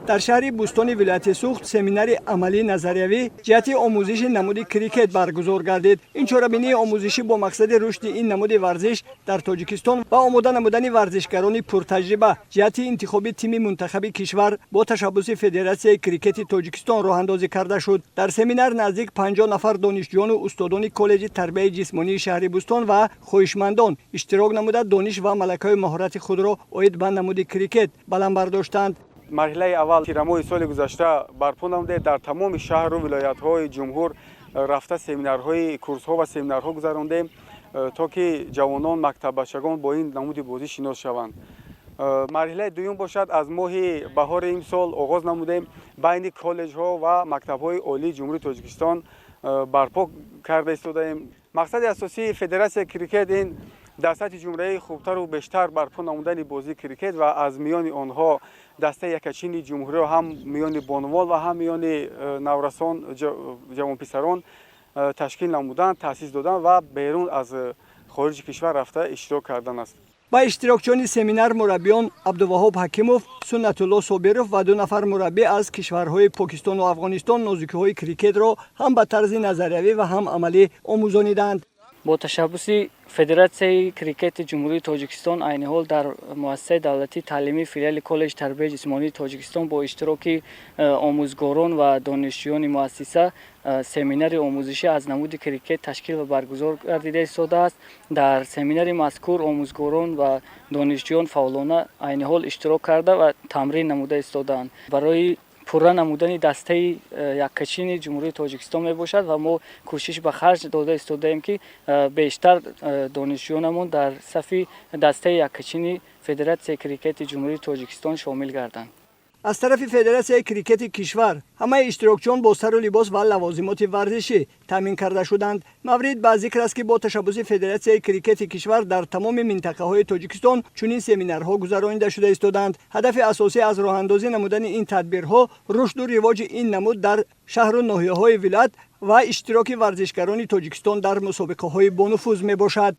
Дар шаҳри Бӯстони вилояти Суғд семинари амалӣ назариявӣ ҷиҳати омӯзиши намуди крикет баргузор гардид. Ин чорабинии омӯзишӣ бо мақсади рушди ин намуди варзиш дар Тоҷикистон ва омода намудани варзишгарони пуртаҷриба ҷиҳати интихоби тими мунтахаби кишвар бо ташаббуси Федератсияи крикети Тоҷикистон роҳандозӣ карда шуд. Дар семинар наздик 50 нафар донишҷӯёну устодони коллеҷи тарбияи ҷисмонии шаҳри Бӯстон ва хоҳишмандон иштирок намуда, дониш ва малакаҳои маҳорати худро оид ба намуди крикет баланд бардоштанд. Марҳилаи аввал тирамоҳи соли гузашта барпо намудем. Дар тамоми шаҳру вилоятҳои ҷумҳур рафта, семинарҳои курсҳо ва семинарҳо гузарондем, то ки ҷавонон, мактаббачагон бо ин намуди бозӣ шинос шаванд. Марҳилаи дуюм бошад, аз моҳи баҳори имсол оғоз намудем, байни коллеҷҳо ва мактабҳои олии Ҷумҳурии Тоҷикистон барпо карда истодаем. Мақсади асосии Федератсияи крикет ин дар сатҳи ҷумҳуриявӣ хубтару бештар барпо намудани бозии крикет ва аз миёни онҳо дастаи яккачини ҷумҳуриро ҳам миёни бонувон ва ҳам миёни наврасон, ҷавонписарон ташкил намудан, таъсис додан ва берун аз хориҷи кишвар рафта иштирок кардан аст. Ба иштирокчиёни семинар мураббиён Абдуваҳоб Ҳакимов, Суннатулло Собиров ва ду нафар мураббӣ аз кишварҳои Покистону Афғонистон нозукиҳои крикетро ҳам ба тарзи назариявӣ ва ҳам амалӣ омӯзониданд. Бо ташаббуси Федератсияи крикети Ҷумҳурии Тоҷикистон айни ҳол дар муассисаи давлатии таълимии филиали коллеҷи тарбияи ҷисмонии Тоҷикистон бо иштироки омӯзгорон ва донишҷӯёни муассиса семинари омӯзишӣ аз намуди крикет ташкил ва баргузор гардида истодааст. Дар семинари мазкур омӯзгорон ва донишҷӯён фаъолона айни ҳол иштирок карда ва тамрин намуда истодаанд. Барои пурра намудани дастаи яккачини Ҷумҳурии Тоҷикистон мебошад ва мо кӯшиш ба харҷ дода истодаем, ки бештар донишҷӯёнамон дар сафи дастаи яккачини Федератсияи крикети Ҷумҳурии Тоҷикистон шомил гарданд. Аз тарафи Федератсияи крикети кишвар ҳамаи иштирокчиён бо сару либос ва лавозимоти варзишӣ таъмин карда шуданд. Маврид ба зикр аст, ки бо ташаббуси Федератсияи крикети кишвар дар тамоми минтақаҳои Тоҷикистон чунин семинарҳо гузаронида шуда истодаанд. Ҳадафи асосӣ аз роҳандозӣ намудани ин тадбирҳо рушду ривоҷи ин намуд дар шаҳру ноҳияҳои вилоят ва иштироки варзишгарони Тоҷикистон дар мусобиқаҳои бонуфуз мебошад.